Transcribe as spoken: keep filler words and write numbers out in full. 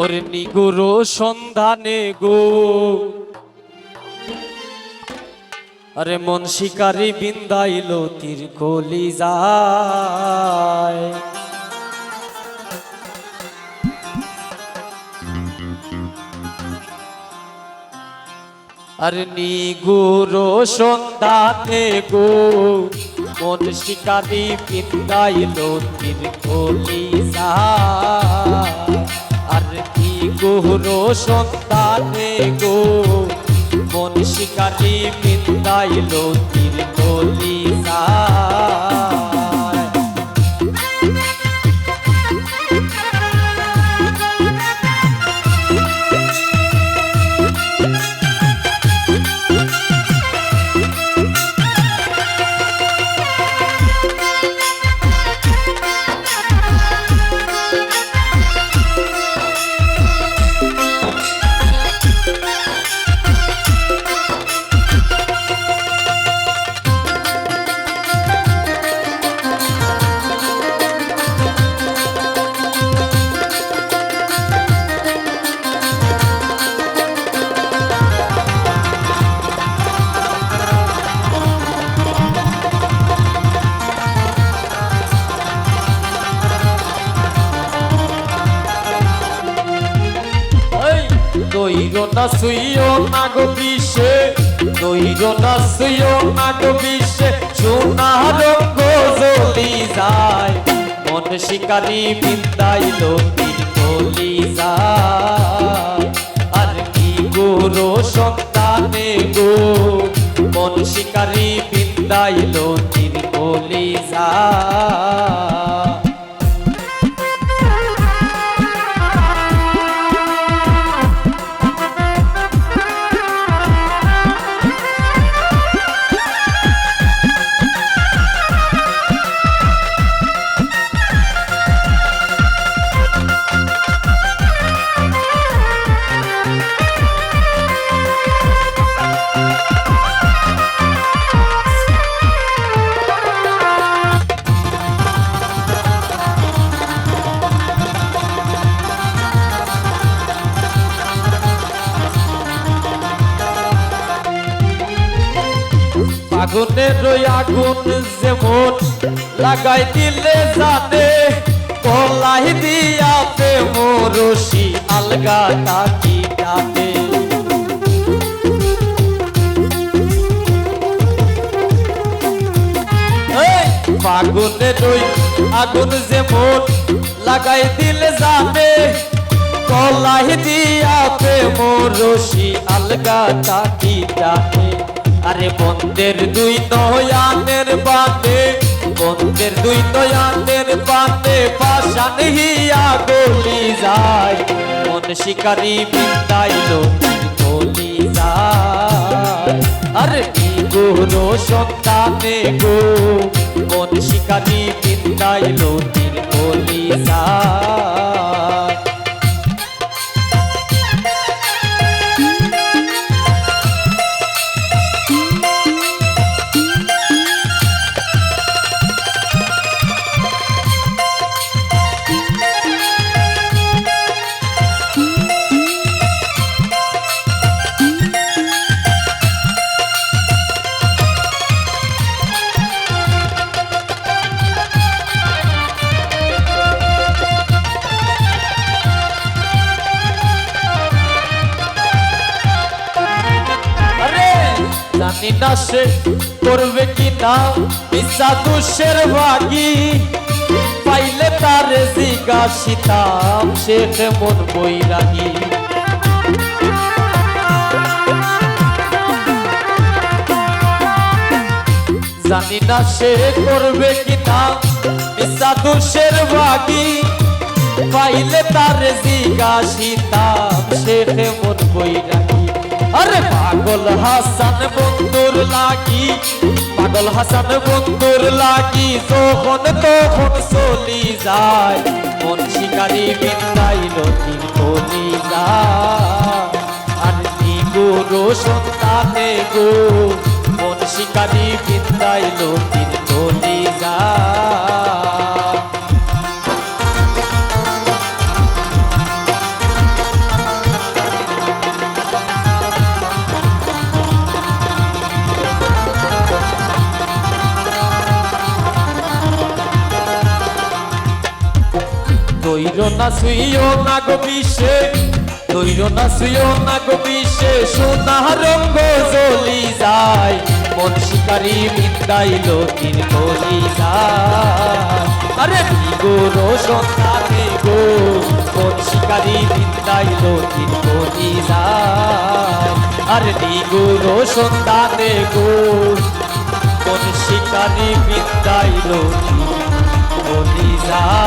ওরে নিগূঢ় সন্ধানে গো, আরে মন শিকারি বিন্দাইল তীর কলিজায়। আর নিগূঢ় সন্ধানে গো, মন শিকারি বিন্দাইল তীর কলিজায়। আর নিগূঢ় সন্ধানে গো, মন শিকারি বিন্দাইল তীর কলিজায়। এই, দৈর না ছুইও না গো বিষে, দৈর না ছুইও না গো বিষে, সোনার অঙ্গ জ্বলি যায়। মন শিকারি বিন্দাইল তীর কলিজায়। আর নিগূঢ় সন্ধানে গো, মন শিকারি বিন্দাইল তীর কলিজায়। ফাগুনের ওই আগুন যেমন লাগাই দিলে জানে, কলাই দিয়া প্রেম রশি আলগা টানি টানে। এই ফাগুনের ওই আগুন যেমন লাগাই দিলে জানে, কলাই দিয়া প্রেম রশি আলগা টানি টানে। আরে বন্ধের দুই নয়নের বানে, বন্ধের দুই নয়নের বানে পাষাণ হিয়া গলি যায়। মন শিকারি বিন্দাইল তীর কলিজায়। আরে নিগূঢ় সন্ধানে গো, মন শিকারি বিন্দাইল তীর কলিজায়। আরে জানি না সে করবে কি না মিছা দুষের বাগি, পাইলে তারে জিগাসিতাম সে কেমন বৈরাগী। জানি না সে করবে কি না মিছা দুষের বাগি, পাইলে তারে জিগাসিতাম সে কেমন বৈরাগী। আরে পাগল হাসান বন্ধুর লাগি, পাগল হাসান বন্ধুর লাগি যখন তখন চলি যায়। মন শিকারি বিন্দাইল তীর কলিজায়। আর নিগূঢ় সন্ধানে গো, মন শিকারি বিন্দাইল তীর কলিজায়। ধইরো না ছুইও না গো বিষে, ধইরো না ছুইও না গো বিষে, সোনা রঙ জ্বলি যায়। মন শিকারি বিন্দাইল তীর কলি যায়। আরে নিগূঢ় সন্ধানে গো, মন শিকারি বিন্দাইল তীর কলি যায়। আরে নিগূঢ় সন্ধানে গো, মন শিকারি বিন্দাইল তীর কলি যায়।